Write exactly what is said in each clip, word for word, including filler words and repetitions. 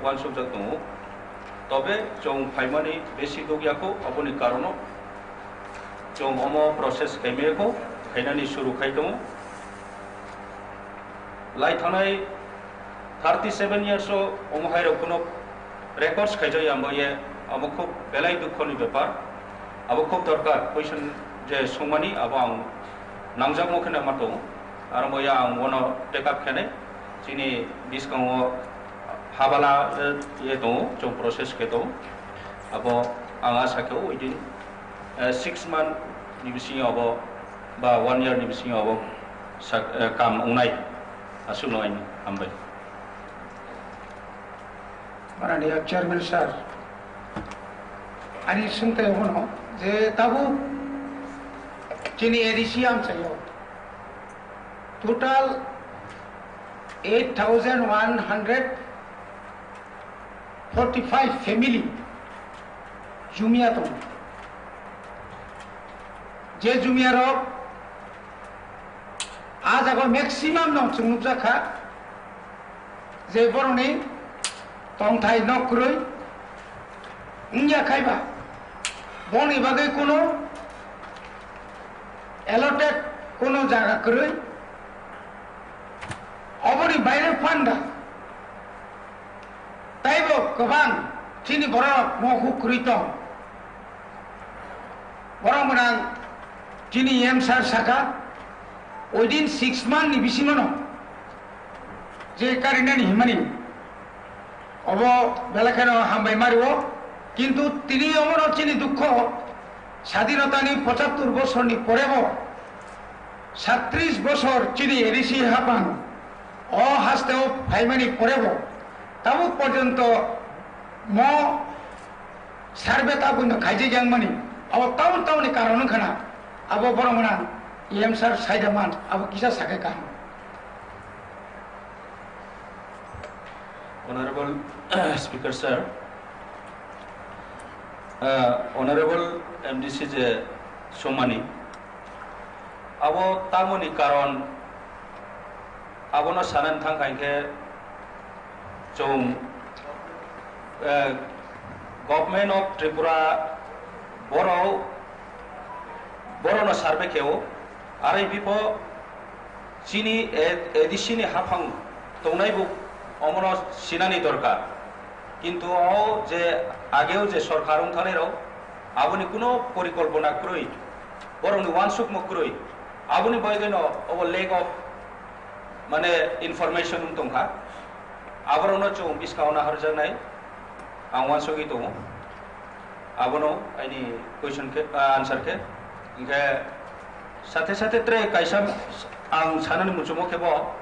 uansukjak tongo. Tobe chwng phaimani besi dukya kho, aboni karono chwng omo process khaimaya kho, khainani suru khai tongo. Lai thanai thirty seven years o omo hai rok kuno records khaijak ya, amo ye, amo khub belai dukho ni bepar. Abo khub dorkar, question je songmani abo ang nangjakmo kheno ma tongo. Aro bo ya ang bono take up khenai, chini biskango habala, eh, ye tongo, chwng process khe tongo. Abo ang asa khe within, eh, six month ni bisingo abo ba one year ni bisingo abo sak-, eh, kam wngnai. Aswkno ani hambai. Mananiya Chairman sir, ani swngthai abono je tabuk chini A D C amchaio total eight thousand one hundred forty five family jumia tongo. Je jumia rok a jaga maximum no chwng nukjak kha. Je borokni tongthai nok kwrwi wngya khaiba, boni bagwi kuno allotted kuno jaga kwrwi, oboni baire panda taibo kwbang chini borok mohuk kwrwi tong. Borok mwnang chini M sir saka, within six month ni bisingono je karinani himani obo belai kheno hambai mario, kintu tini omono chini dukho sadinotani pochattor bosorni porebo, satris bosor chini A D C haphang o hasteo phaimani porebo tabuk porjonto mo survey tabukno khaijak yang mani, abo town town ni karon wngkha na, abo borok mwnang M sir saida man, abo kisa sakhe kaham. Honorable Speaker sir, uh, Honorable M D C je somani, abo tamoni karon abono sanani thang kha hinkhe chwng, eh, Government of Tripura borok, borokno survey khe-o, R I P pho chini A D C ni haphang tongnai bo omono sinani dorkar. Kintu o je ageo je sorkar wng thani rok aboni kuno porikolpona kwrwi, borokni uansukmung kwrwi, aboni bagwino obo lack of mane information wng tongkha. Aborokno chwng bwskango naharjaknai ang uansugwi tongo. Abono aini question khe, ah, answer khe. Hinkhe sathe sathe tre kaisa ang sanani muchumo khe bo,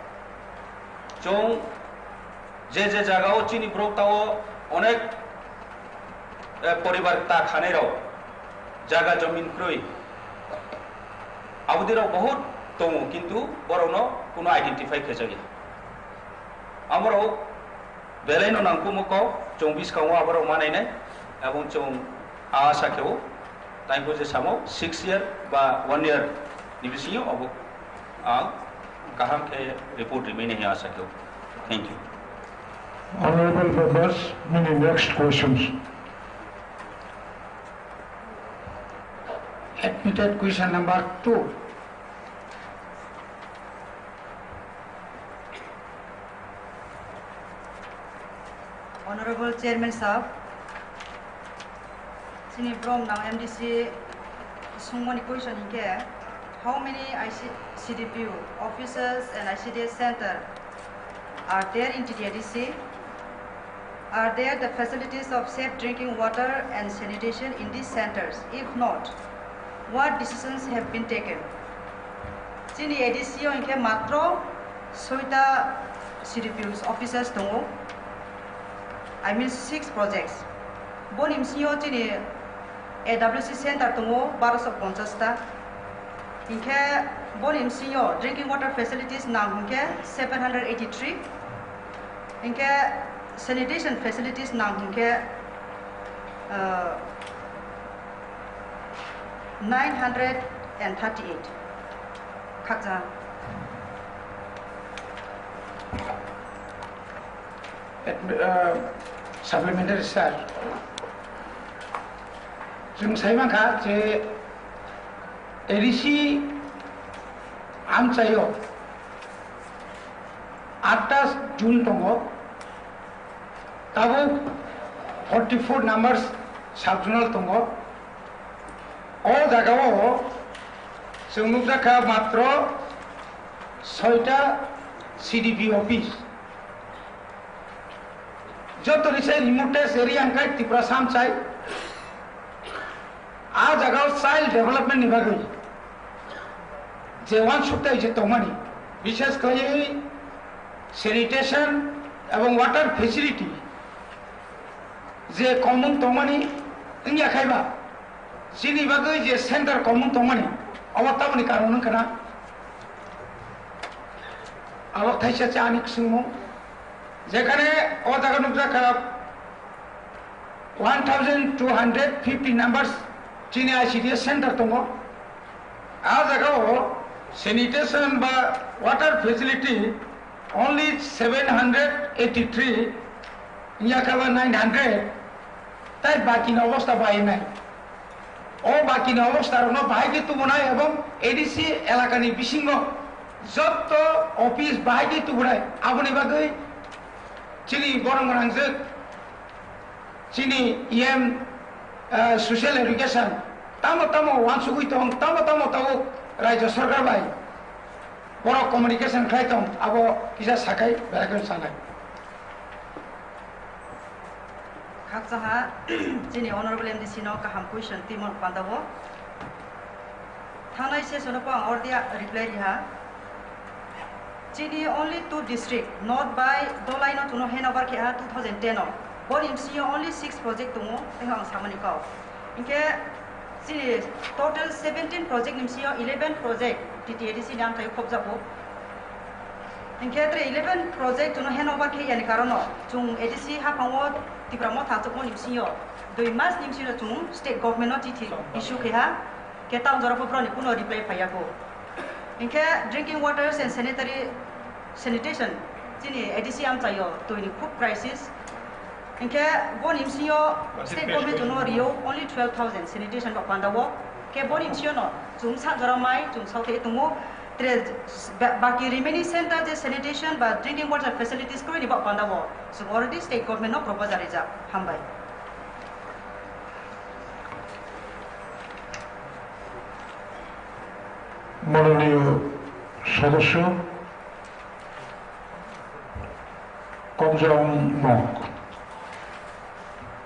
chwng je je jagao chini borok tao onek, eh, poribar ta khanai rok jaga jomin kwrwi, abodi rok bahut tongo, kintu borokno kuno identify khe jakya. Amorok belai no nangkukmung kok, chwng bwskango aborok manainai, ebong chwng asa khe-o, taibo je samo six year ba one year ni bisingo obo ang kaham khe report rimani hwnwi asa khe-o. Thank you. Honorable members, many next questions. Admitted question number two. Honorable Chairman Sahab, chini brom nang M D C sungmani question hinkhe, how many I C, C D P U offices and I C D S center are there in T T A D C? Are there the facilities of safe drinking water and sanitation in these centers? If not, what decisions have been taken? Chini A D C o hinkhe matro soita C D P O offices tongo, I mean six projects. Boni bisingo chini A W C center tongo barosho ponchash ta. Hinkhe boni bisingo drinking water facilities nang hinkhe seven hundred eighty-three. Hinkhe sanitation facilities nang hinkhe, uh, nine hundred and thirty-eight. Khakchang. Admi-, uh, supplementary sir. Chwng sai mankha je A D C amchaio atta June tongo, tabuk forty four numbers sub-zonal tongo. O jagao chwng nukjakha matro soita C D P office. Jotoni se remotest area hwnkhe Tripura samchai. A jagao child development ni bagwi je uansuktai je tongmani, bishes khlaiwi sanitation ebong water facility je komung tongmani wngya khaiba, chini bagwi je center komung tongmani, obo tamoni karon wngkha na? Abo thaisa se ani swngmung. Jekhane o jaga nukjakha one thousand two hundred fifty numbers chini I C D S center tongo. A jagao sanitation ba water facility only seven hundred eighty-three, wngya kha ba nine hundred, tai bakini obostha bai nai. O bakini obostharokno bahai khe tubunai ebong A D C elakani bisingo jotto office bahai khe tubunai, aboni bagwi chini borok gwnangjwk, chini E M, eh, social education, tamo tamo uansugwi tong, tamo tamo tabuk Rajya Sarkar bai borok communication khlai tong, abo kisa sakai belai kheno sanai. Khakchaha, chini honorable M D C no kaham question timo pandao. Thanai session o ang ordia reply riha. Chini only two district, North bai Dolai no chuno handover khe ha two thousand ten o. Bor M C o only six project tongo, tei ang samani kau. Hinkhe chini total seventeen project ni bisingo eleven project T T A D C ni amthai khobjago. Hinkhe tre eleven project chuno handover khe yani karono chung A D C haphango Tipra Motha chukmani bisingo dui mas ni bisingo chung state government no chithi issue khe ha, khe town jora pho broni kuno reply phaiya kho. Hinkhe drinking water and sanitary sanitation chini A D C amchaio twi ni khub crisis. Hinkhe boni bisingo state government chuno rio only twelve thousand sanitation ba pandao. Khe boni bisingo no chung sa jora mai chung saute tungo. Tre ba-, baki remaining center je sanitation ba drinking water facilities kroi ni ba pandao. So already state government no proposal rijak. Hambai. মাননীয় সদস্য Komjong Mok.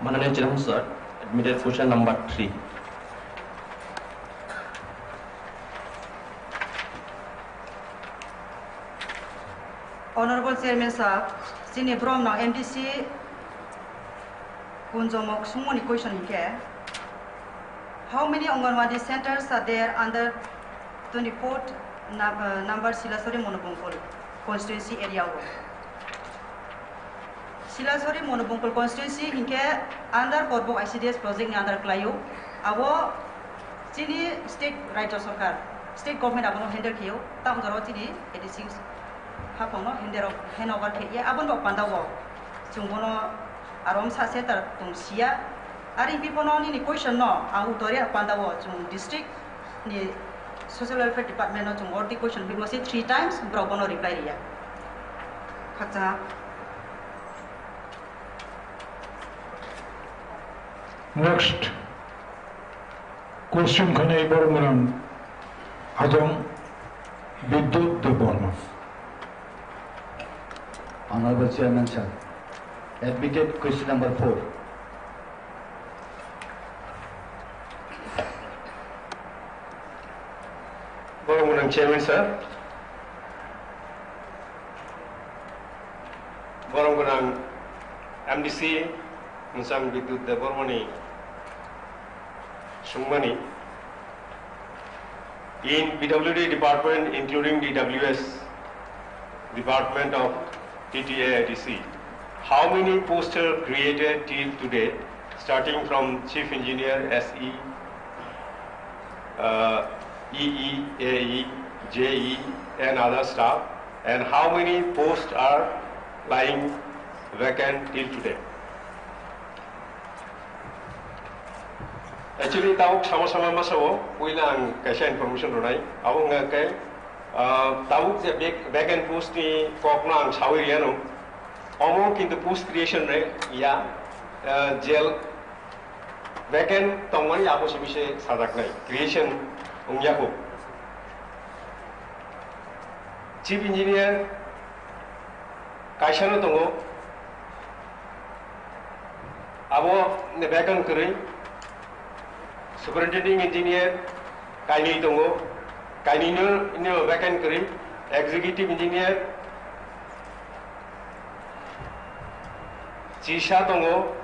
Mananiya Chairman sir, admitted question number three. Honorable Chairman sir, chini brom no M D C Kunjomok sungmani question hinkhe, how many Anganwadi centers are there under twenty-fourth num-, uh, number Silasori Monobongkol constituency area o? Silasori Monobongkol constituency hinkhe under Korbok I C D S project ni under khlaio. Abo chini state Rajya Sarkar, state government abono handle khaio. Tamo jora chini A D C haphangno handle, handover khaye. Aboni bo pandao chwng bono aro wngsa se tar tong siya. Ari hinkhe bono nini question no ang uttor ya pandao chwng district ni social welfare department no chwng already question bimo se three times borok bono reply riya. Khakcha. Next question khanai borok gwnang Ajong Bidyut Debbarma. Honorable Chairman sir, admitted question number four. Borok gwnang Chairman sir, borok gwnang M D C Mwchang Bidyut Debbarmani sungmani, in P W D department, including D W S department of T T A I D C, how many posts are created till today, starting from chief engineer, S E, uh, E E, A E, J E, and other staff, and how many posts are lying vacant till today. Actually, tabuk sama sama masa o, puila ang kaisa information rwnai. Abo wngkha khe, ah, tabuk je vac-, vacant post ni kok no ang sawi riyano. Omo kintu post creation re ya, ah, jail vacant tongmani abo simi se sajaknai. Creation wngya kho. Chief engineer kaisa no tongo. Abo vacant kwrwi. Superintending engineer kainwi tongo. Kainwi no, no vacant kwrwi. Executive engineer chisa tongo.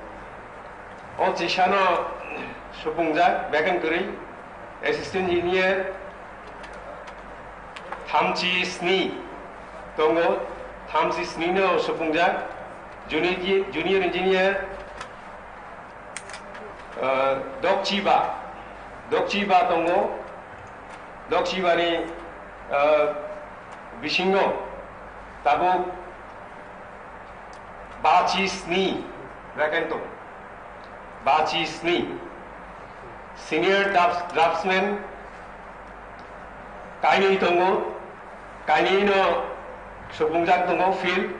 O chisa no supungjak, vacant kwrwi. Assistant engineer thamchi sni tongo, thamchi sni no supungjak. Junior, junior engineer, ah, dokchiba, dokchiba tongo, dokchiba ni, ah, bisingo tabuk bachi sni vacant tongo. Bachi sni. Senior drafts-, draftsman kainwi tongo, kainwi no supungjak tongo field.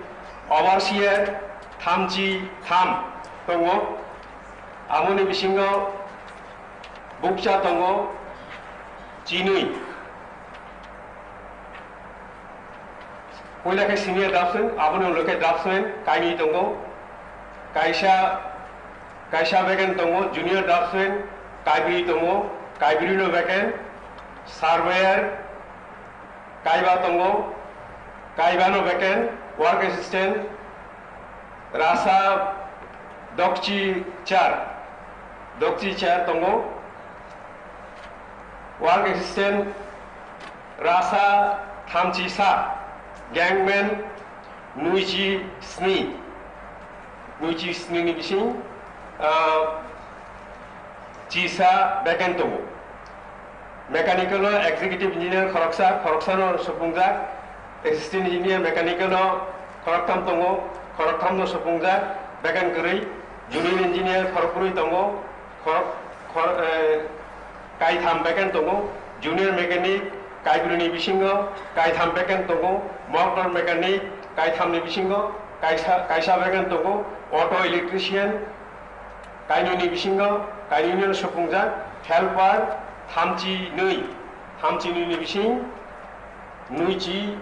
Overseer thamchi tham tongo. Aboni bisingo bukcha tongo chinwi. Puila khe senior draftsman, aboni ulo khe draftsman kainwi tongo. Kaisa, kaisa vacant tongo, junior draftsman kaibrwi tongo, kaibrwi no vacant. Surveyor kaiba tongo, kaiba no vacant. Work assistant rasa dokchi char, dokchi char tongo. Work assistant rasa thamchi sa, gangman nuichi sni, nuichi sni ni bising, ah, chisa vacant tongo. Mechanical o executive engineer khoroksa, khoroksa no supungjak, assistant engineer mechanical o khoroktham tongo, khoroktham no supungjak, vacant kwrwi, junior engineer khorokbrwi tongo, khor-, khor-, eh, kaitham vacant tongo, junior mechanic kaibrwini bisingo kaitham vacant tongo, motor mechanic kaithamni bisingo kaisa, kaisa vacant tongo, auto electrician kainwini bisingo kainwino supungjak, helper thamchi nwi, thamchi nwini bising nuichi,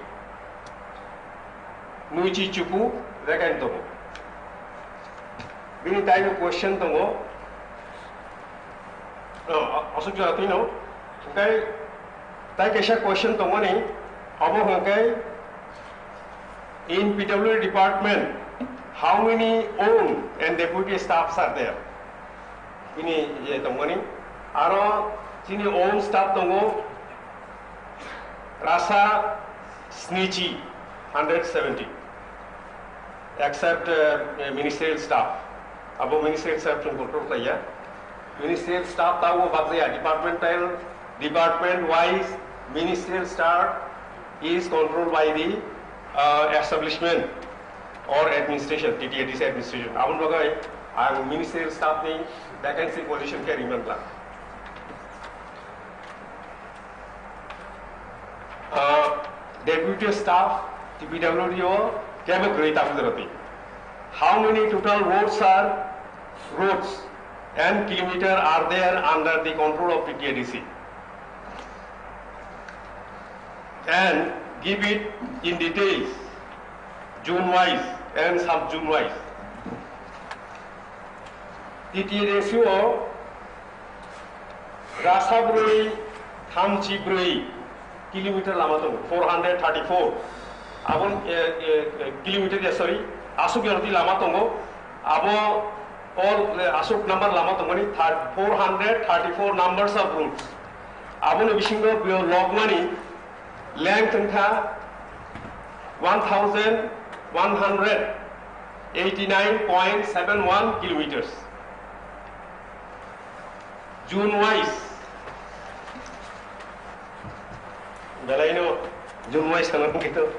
nuichi chupu vacant tongo. Bini taibo question tongo. Oh, aswk jora twino. Hwnkhe tai kaisa question tongmani, abo hwnkhe in P W D department, how many own and deputy staffs are there? Bini je tongmani, aro chini own staff tongo, rasa snichi, hundred seventy, except, uh, ministerial staff. Abo ministerial staff chwng control khlaiya. Ministerial staff tabo bakjaya, departmental, department wise ministerial staff is controlled by the, uh, establishment or administration, T T A D C administration. Aboni bagwi ang ministerial staff ni vacancy position khe rimang kla. Uh, deputy staff T P W D o kebo kwrwi tabuk jora twi. How many total roads are, roads and kilometer are there under the control of T T A D C? And give it in details, zone wise and sub zone wise. T T A D C o rasa brwi thamchi brwi kilometer lama tongo, four hundred thirty-four. Abon, eh, eh, eh, kilometer ya, sorry, aswk ya roti lama tongo. Abo all, eh, aswk number lama tongmani thir-, four hundred thirty-four numbers of roads. Aboni bisingo bio logmani length wngkha one thousand one hundred eighty-nine point seven one kilometers. Zone wise, belaino zone wise ano kito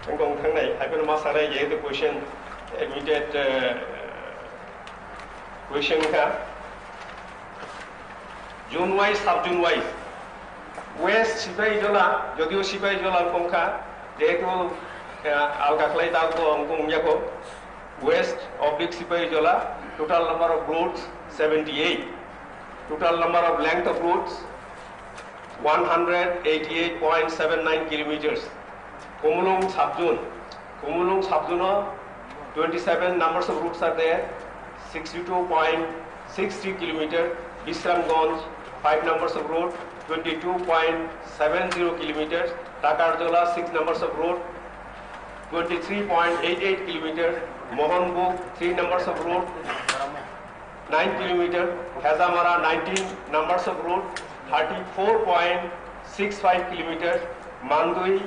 wngkha wngthangnai, hai phano ma sanai, jehetu question, Admitted, uh, question kha. Zone wise, sub zone wise. West Sipaijola, jodio Sipaijola wngkha, jehetu, uh, alga khlai dak bo wngkha wngya kho. West oblique Sipaijola, total number of roads seventy-eight. Total number of length of roads one hundred eighty-eight point seven nine kilometers. Khumulwng sub zone, Khumulwng sub zone o twenty-seven numbers of roads are there, sixty-two point six three kilometer. Bisramganj, five numbers of road, twenty-two point seven zero kilometers. Takarjola, six numbers of road, twenty-three point eight eight kilometer. Mohanbug, three numbers of road, nine kilometer. Hejamara, nineteen numbers of road, thirty-four point six five kilometer. Mandui,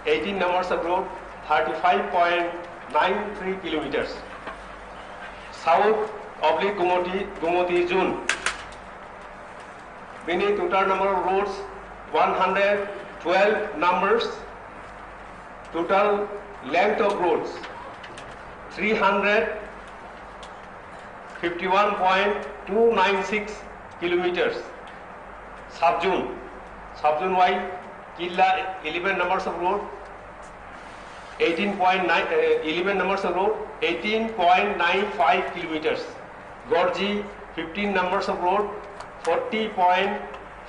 eighteen numbers of road, thirty-five point nine three kilometers. South oblique Gumoti, Gumoti zone. Bini total number of roads, one hundred twelve numbers. Total length of roads, three hundred fifty-one point two nine six kilometers. Sub zone, sub zone wise, Killa, eleven numbers of road, eighteen point nine, uh, eleven numbers of road, eighteen point nine five kilometers. Gorji, fifteen numbers of road, forty point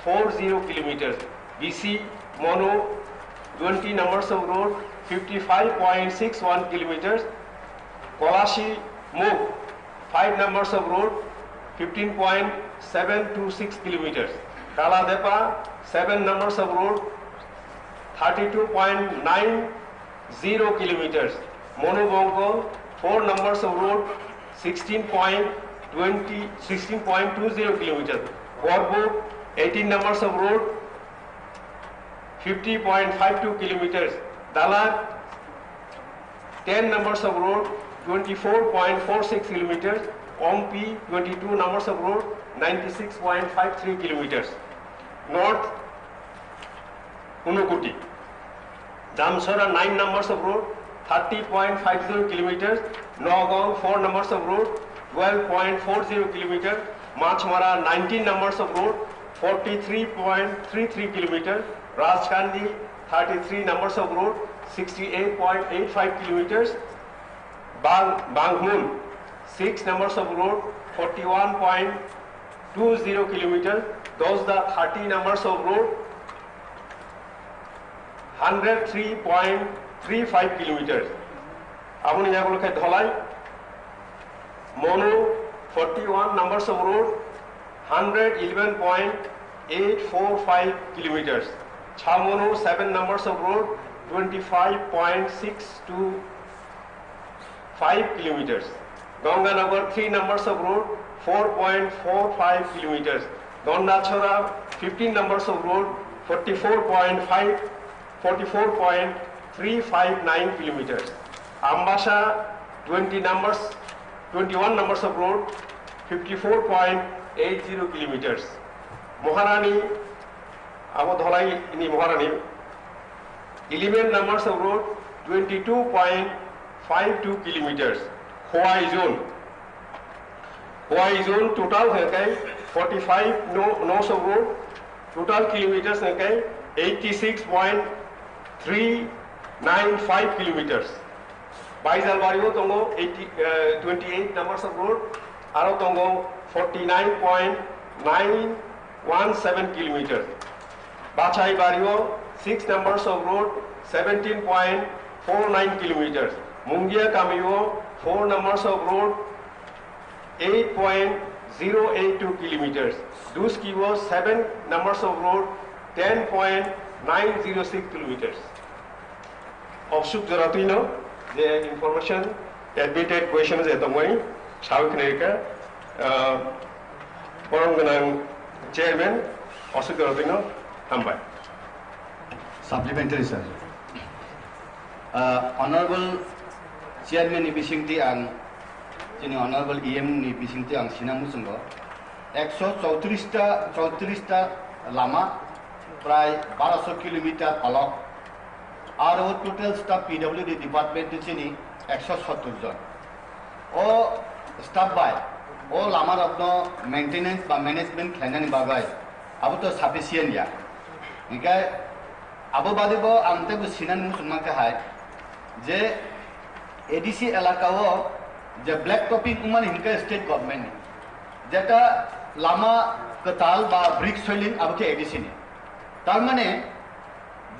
four zero kilometers. B C, Mono, twenty numbers of road, fifty-five point six one kilometers. Kolashi, Muk, five numbers of road, fifteen point seven two six kilometers. Kaladepa, seven numbers of road, thirty-two point nine zero kilometers. Monubongo, four numbers of road, sixteen point twenty, sixteen point two zero kilometers. Korbuk, eighteen numbers of road, fifty point five two kilometers. Dalak, ten numbers of road, twenty-four point four six kilometers. Ompi, twenty-two numbers of road, ninety-six point five three kilometers. North, Unukoti. Damsora, nine numbers of road, thirty point five zero kilometers. Nagaon, four numbers of road, twelve point four zero kilometers. Machmara, nineteen numbers of road, forty-three point three three kilometers. Rajkandi, thirty-three numbers of road, sixty-eight point eight five kilometers. Bang-, Banghmun, six numbers of road, forty-one point two zero kilometers. Dosda, thirty numbers of road, hundred three point three five kilometers. Aboni yagulo khe Dholai, Monu, forty-one numbers of road, hundred eleven point eight four five kilometers. Chamonu, seven numbers of road, twenty-five point six two five kilometers. Ganganagar, three numbers of road, four point four five kilometers. Gandachara, fifteen numbers of road, forty-four point five, forty-four point three five nine kilometers. Ambasa, twenty numbers, twenty-one numbers of road, fifty-four point eight zero kilometers. Maharani, abo Dholai ni Maharani, eleven numbers of road, twenty-two point five two kilometers. Khowai zone, Khowai zone total hwnkhe forty-five no-, nodes of road, total kilometers hwnkhe eighty-six point three nine five kilometers. Baijalbari o tongo eighty, eh, twenty-eight numbers of road, aro tongo forty-nine point nine one seven kilometers. Bachaibari o six numbers of road, seventeen point four nine kilometers. Mungia Kami o four numbers of road, eight point zero eight two kilometers. Duski o seven numbers of road, ten point nine zero six kilometers. Obsuk jora twino je information admitted question je tongmani sawi khna rikha, ah, borom gwnang chairman Obsuk jora twino hambai. Supplementary, sir. Ah, Honorable Chairman ni bisingtwi ang, chini Honorable E M ni bisingtwi ang sina muchungo, ekso chowtris ta, chowtris ta lama, prai barosho kilometer phalok, aro total staff P W D department ni chini ekso sottor jon. O staff bai o lama rokno maintenance ba management khlainani bagwi abo to sufficient ya. Hinkhe abo bade bo ang teibo sinani muchung mankha hai je A D C elaka o je black topping wngmani hinkhe state government ni, jeta lama kwtal ba brick soiling abo khe A D C ni. Tar mane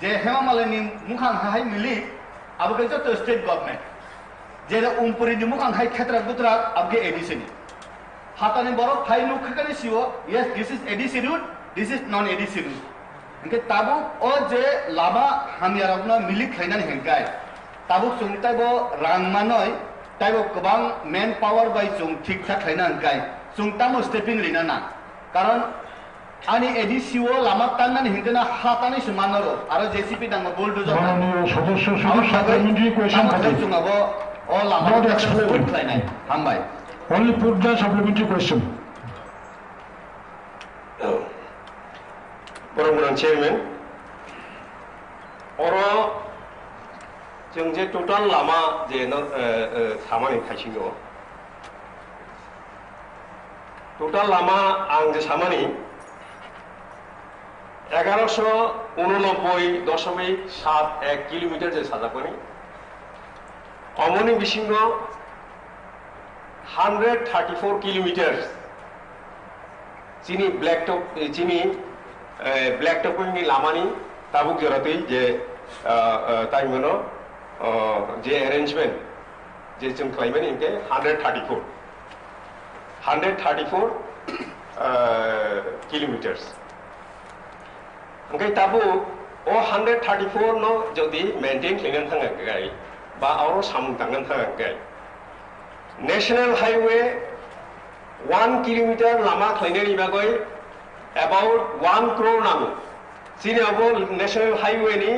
je Hema Malini mukhang hai milik, abo khe joto state government. Je Umpuri ni mukhang hai khetrak butrak, abo khe A D C ni. Hatani borok phai nuk khe kani sio, yes, this is A D C route, this is non A D C route. Hinkhe tabuk o je lama hamya rokno milik khlainani hinkai, tabuk chwng taibo rang manoi, taibo kwbang man power bai chwng thik thak khlaina hinkai, chwng tamo stepping rina nang. Karon ani A D C o lama tangnani hinkhe na ha tani se manoro, aro J C B nango, bulldozer nango. মাননীয় সদস্য শুধু supplementary question খালি। Chwng abo o lama not explain khlainai. Hambai. Only put the supplementary question. Borok gwnang chairman, oro chwng je total lama je no, eh, eh, samani thaisingo, total lama ang je samani egaroso unonobboi doshomik sat ek kilometer je sajakmani, omoni bisingo hundred thirty four kilometers chini black top, eh, chini, eh, black topping ni lamani tabuk joratwi je, ah, ah, tai mano, ah, je arrangement je chwng khlaimani hinkhe hundred thirty four, hundred thirty four, ah, kilometers. Hwnkhe tabuk o hundred thirty four no jodi maintain khlaina thang hwnkhe, ba oro samung tangna thang hwnkhe, National Highway one kilometer lama khlainani bagwi about one crore nango. Chini abo National Highway ni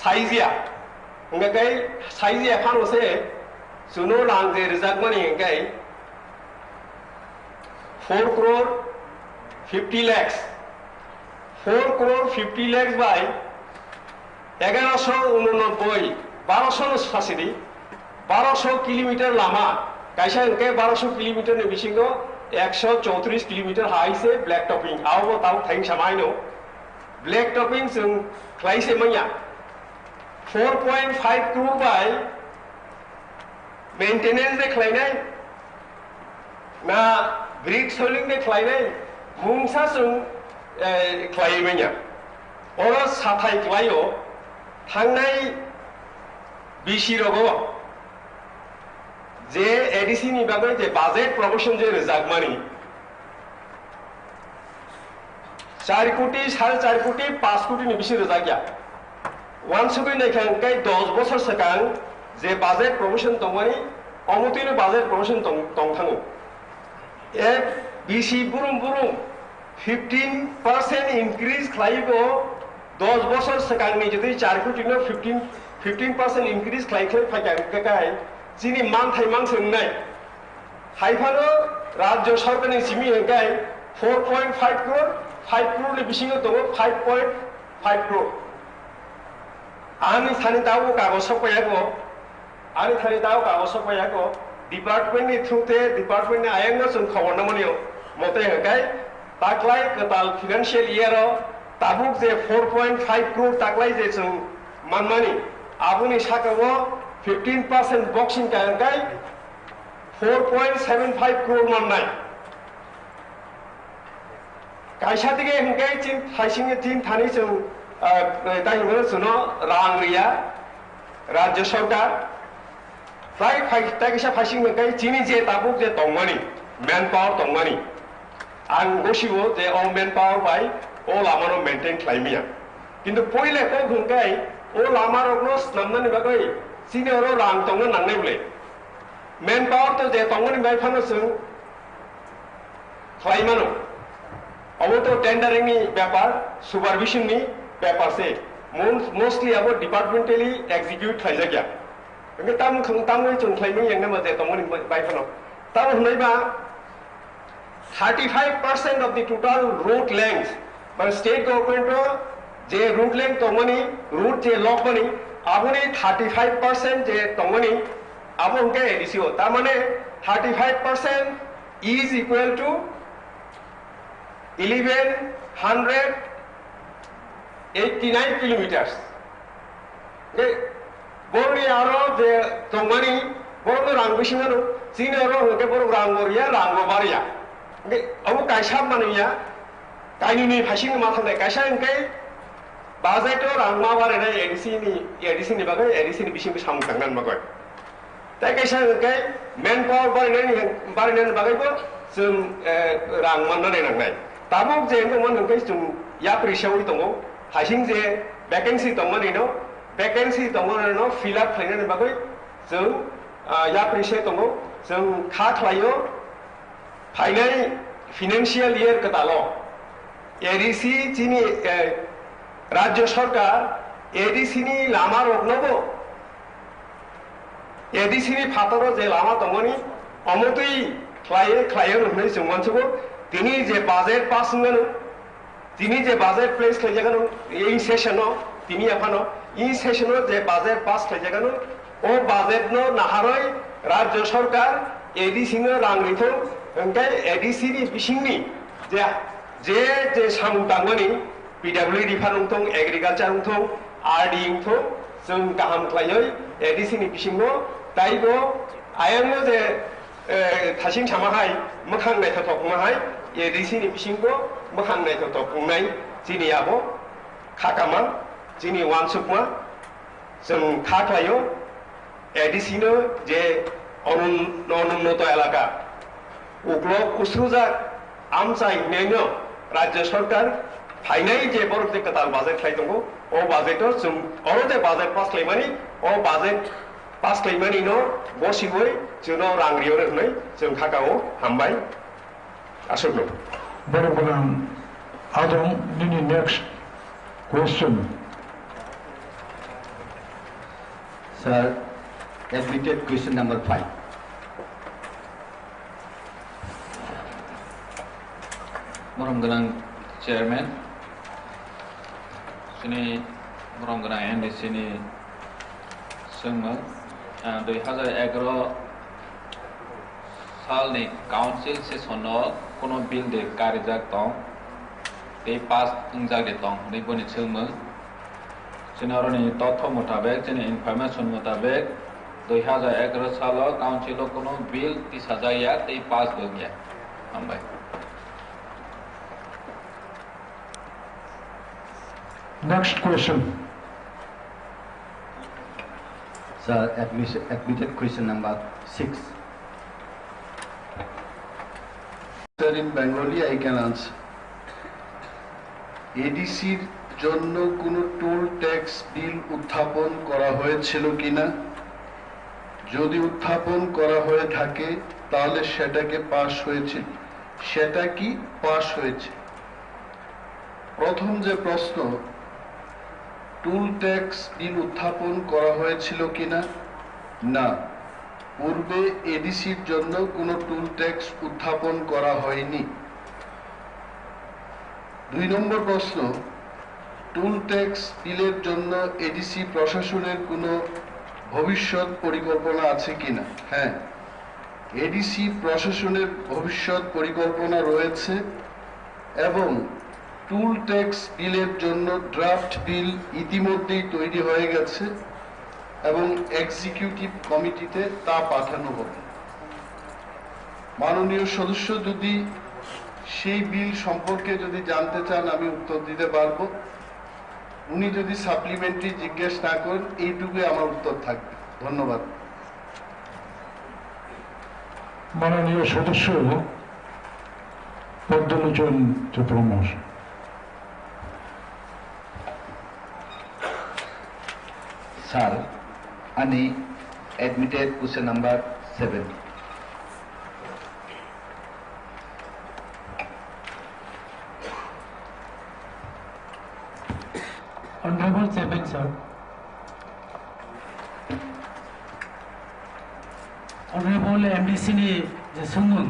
saizya. Hwnkhe saizya phano se chwngno rang je rwjakmani hwnkhe four crore fifty lakhs. Four crore fifty lakhs bai egaroso unonobboi, baroso no sasidi, baroso kilometer lama, kaisa hwnkhe baroso kilometer ni bisingo ekso chowtris kilometer hai se black topping, abo bo tabuk thaingsamaino black topping chwng khlai se manya. Four point five crore bai maintenance de khlainai, na brick soiling de khlainai, mungsa chwng, eh, khlaiwi manya. Oro sathai khlaio, thangnai B C rogo je A D C ni bagwi je budget provision je rwjakmani, char koti, sare char koti, panch koti ni bisi rwjak ya. Uansugwi naikha hwnkhe dos bosor swkang je budget provision tongmani, omo twino budget provision tong, tong thango. E B C burum burum fifteen percent increase khlaibo, dos bosor swkangni jodi char koti no fifteen, fifteen percent increase khlai khlai phaikha hwnkhe kai chini manthai manswngnai. Hai phano Rajya Sarkarni simi hwnkhe four point five crore, five crore ni bisingo tongo five point five crore. Ani thani tabuk kago sokpaiyago, ani thani tabuk kago sokpaiyago, department ni through te department ni ayang no chwng khobor no mani o. Mote hwnkhe taklai kwtal financial year o tabuk je four point five crore taklai je chwng manmani, aboni saka o fifteen percent boxing ka hwnkhe four point seven five crore mannai. Kaisa dige hwnkhe chin thaising chin thani chwng, ah, tai hwnkhe chwngno rang riya Rajya Sarkar. Tai phai, tai kisa phaising hwnkhe chini je tabuk je tongmani, manpower tongmani. Ang gosibo je o manpower bai o lamano maintain khlai maya. Kintu poila kok hwnkhe o lama rokno snamnani bagwi chini oro rang tongna nangnai bwle. Manpower to je tongmani bai phano chwng khlai mano. Obo to tendering ni bepar, supervision ni bepar se. Mon-, mostly abo departmentally execute khlaijak ya. Hwnkhe tam, tam bai chwng khlai mani yang ma je tongmani bai phano. Tamo hwnwi ba thirty-five percent of the total road length, mane state government o je road length tongmani, road je lokmani, aboni thirty-five percent je tongmani, abo hwnkhe A D C o. Tar mane Thirty-five percent is equal to eleven hundred eighty-nine kilometers. Hwnkhe borokni aro je tongmani, borokno rang bisingmano, chini oro hwnkhe borok rang bo riya, rang bo bariya. Hwnkhe abo kaisa manwi ya, kainwini phaisingni ma thangnai, kaisa hwnkhe budget o rang ma barinai A D C ni, A D C ni bagwi, A D C ni bisingo samung tangnani bagwi. Tei kaisa hwnkhe manpower barinani, barinani bagwibo chwng, eh, rang mannani nangnai. Tabuk je wngmani hwnkhe chwng yapri seui tongo, hasing je vacancy tongmani no, vacancy tongmani no fill up khlainani bagwi chwng, ah, yapri se tongo, chwng kha khlaio. Phainai financial year kwtalo A D C chini, eh, Rajya Sarkar A D C ni lama roknobo, A D C ni phataro je lama tongmani, omo twi khlaiye, khlaiye hwnwi chwng uansugo. Tini je budget pass wngmano, tini je budget place khlaijak ano, in session o, tini aphano, in session o je budget pass khlaijak ano, o budget no naharwi Rajya Sarkar A D C no rang rithok, hwnkhe A D C ni bisingni je, je, je samung tangmani, P W D department wngthok, agriculture wngthok, R D wngthok, chwng kaham khlaiwi A D C ni bisingo taibo ayangno je, eh, thasing sama hai, mwkhang naithothok wngma hai, A D C ni bisingo mwkhang naithothok wngnai chini abo khakama, chini uansukma, chwng kha khlaio. A D C no je onun-, onunnoto elaka, uklok usrujak amchai hwnwi no Rajya Sarkar phainai je borok je kwtal budget khlai tongo, o budget o chwng oro je budget pass khlaimani, o budget pass khlaimani no bosiwi chwngno rang rio hwnwi chwng khakao hambai. Aswkno. Borok gwnang adong nini next question. Sir, admitted question number five. Borom gwnang chairman, chini borom gwnang M D C ni swngmung, ah, dui hazar egaroh salni council session o kuno bill de karijak tong tei pass wngjak de tong hwnwi boni swngmung. Chini oroni totho mutabek, chini information mutabek, dui hazar egaroh salo council o kuno bill tisajak ya tei pass bo wngya. Hambai. Next question. Sir, admission, admitted question number six. Sir, in Bengali I can answer. এডিসির জন্য কোনো toll tax বিল উত্থাপন করা হয়েছিল কিনা? যদি উত্থাপন করা হয়ে থাকে, তাহলে সেটাকে পাস হয়েছিল, সেটা কি পাস হয়েছে? প্রথম যে প্রশ্ন, টোল ট্যাক্স বিল উত্থাপন করা হয়েছিল কিনা? না, পূর্বে এডিসির জন্য কোনো টোল ট্যাক্স উত্থাপন করা হয়নি। দুই নম্বর প্রশ্ন, টোল ট্যাক্স বিলের জন্য এডিসি প্রশাসনের কোনো ভবিষ্যৎ পরিকল্পনা আছে কিনা? হ্যাঁ, এডিসি প্রশাসনের ভবিষ্যৎ পরিকল্পনা রয়েছে এবং টোল ট্যাক্স বিলের জন্য ড্রাফট বিল ইতিমধ্যেই তৈরি হয়ে গেছে এবং এক্সিকিউটিভ কমিটিতে তা পাঠানো হবে। মাননীয় সদস্য যদি সেই বিল সম্পর্কে যদি জানতে চান, আমি উত্তর দিতে পারবো। উনি যদি সাপ্লিমেন্টারি জিজ্ঞেস না করেন, এইটুকুই আমার উত্তর থাকবে। ধন্যবাদ। মাননীয় সদস্য পদ্মলোচন চট্টগ্রাম মহাশয়। Sir, ani admitted question number seven. Honorable Chairman sir, Honorable M D C ni je swngmung,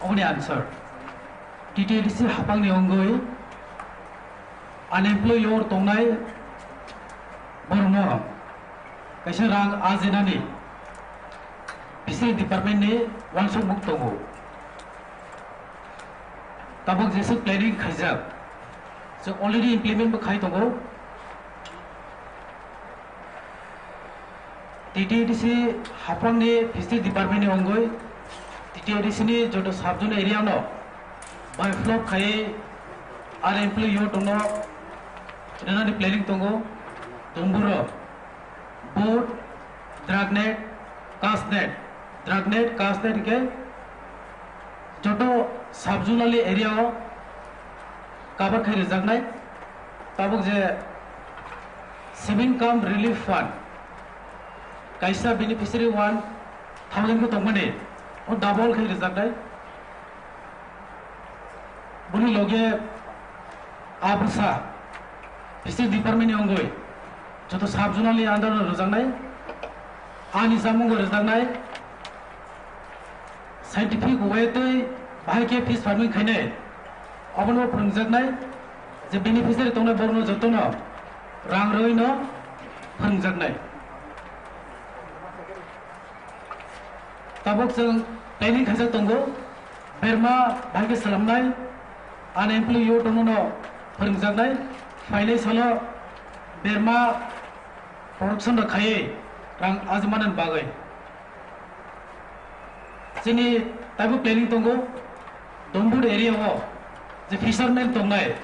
oboni answer. T T A D C haphangni wngwi unemployee wng tongnai borokno kaisa rang ajinani Fishery Department ni uansukmung tongo. Tabuk jesa planning khaijak, chwng already implement bo khai tongo. T T A D C haphang ni Fishery Department ni wngwi T T A D C ni joto sub zone area no by flock khaiwi unemployed youth no rwnani planning tongo. Dumbur o boat, drag net, cast net, drag net, cast net hwnkhe joto sub zonal area o cover khai rwjaknai. Tabuk je Saving cum Relief Fund kaisa beneficiary one thousand khe tongmani, o double khai rwjaknai. Boni loge a bwsa Fishery Department ni wngwi joto sub zonal ni under o rwjaknai, ani chamung bo rwjaknai, scientific way twi bahai khe fish farming khainai, obono phwrwngjaknai, je beneficiary tongnai borokno jotono rang rwino phwrwngjaknai. Tabuk chwng planning khaijak tongo, berma bahai khe swlamnai, unemployed youth no phwrwngjaknai, phainai salo berma production rok khaiwi rang ajmanani bagwi. Chini taibo planning tongo, Dombur area o je fisherman tongnai,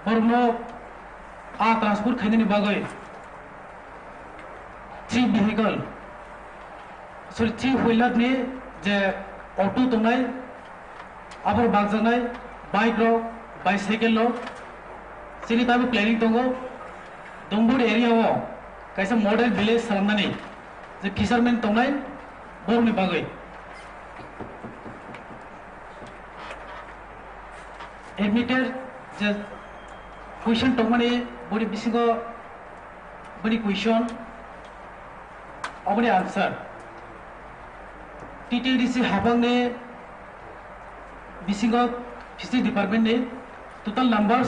borokno a transport khainani bagwi three vehicle, sorry, three wheeler ni je auto tongnai, abo bakjaknai, bike rok, bicycle rok, chini taibo planning tongo, Dombur area o kaisa model village salamnani je fisherman tongnai borokni bagwi. Admitted je question tongmani boni bisingo boni question, oboni answer. T T A D C habangni bisingo Fishery Department ni total numbers